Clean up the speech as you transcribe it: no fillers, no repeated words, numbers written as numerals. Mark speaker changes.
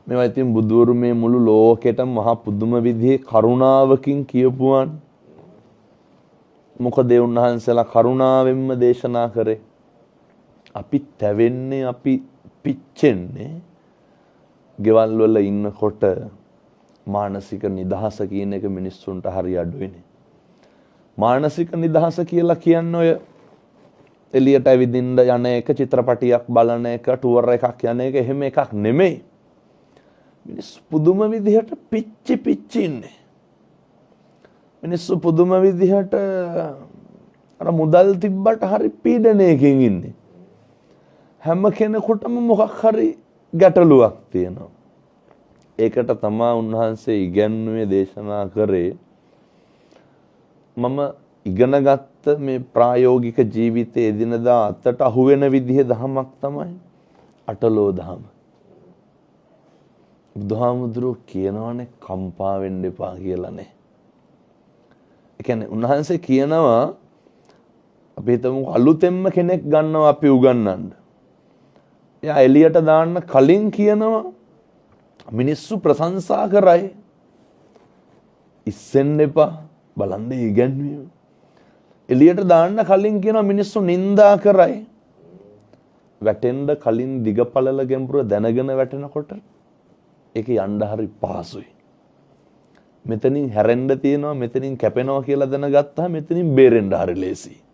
Speaker 1: මේවා ඉතින් බුදුවරු මේ මුළු ලෝකෙටම මහා පුදුම විදිහේ කරුණාවකින් කියපුවන්. මොකද ඒ උන්වහන්සේලා කරුණාවෙන්ම දේශනා කරේ. අපි තැවෙන්නේ, අපි පිච්චෙන්නේ ගෙවල් වල ඉන්නකොට මානසික නිදහස කියන එක මිනිස්සුන්ට හරි අඩුයිනේ. මානසික නිදහස කියලා කියන්නේ ඔය එළියට ඇවිදින්න යන එක, චිත්‍රපටියක් බලන එක, ටුවර් එකක් යන එක එහෙම එකක් නෙමෙයි. මිනිස්සු පුදුම විදිහට පිච්චි පිච්චි ඉන්නේ. මිනිස්සු පුදුම විදිහට අර මුදල් තිබ්බට හරි පීඩනයකින් ඉන්නේ. හැම කෙනෙකුටම මොකක් හරි ගැටලුවක් තියෙනවා. ඒකට තමා උන්වහන්සේ ඉගැන්වුවේ, දේශනා කරේ. මම ඉගෙනගත්ත මේ ප්‍රායෝගික ජීවිතයේ එදිනදා අතට අහුවෙන විදිහ දහමක් තමයි අටලෝ දහම. බුදුහාමුදුරුවෝ කියනවනේ කම්පා වෙන්න එපා කියලානේ. ඒ කියන්නේ උන්වහන්සේ කියනවා අපි හිතමු අලුතෙන්ම කෙනෙක් ගන්නවා අපි උගන්වන්න. එයා එළියට දාන්න කලින් කියනවා මිනිස්සු ප්‍රශංසා කරයි. ඉස්සෙන්න එපා, බලන්න ඉගැන්වීම. එළියට දාන්න කලින් කියනවා මිනිස්සු නින්දා කරයි. වැටෙන්න කලින් දිගපළල ගැඹුර දැනගෙන වැටෙනකොට ඒක යන්න හරි පහසුයි. මෙතනින් හැරෙන්න තියෙනවා, මෙතනින් කැපෙනවා කියලා දැනගත්තාම මෙතනින් බේරෙන්න හරි ලේසියි.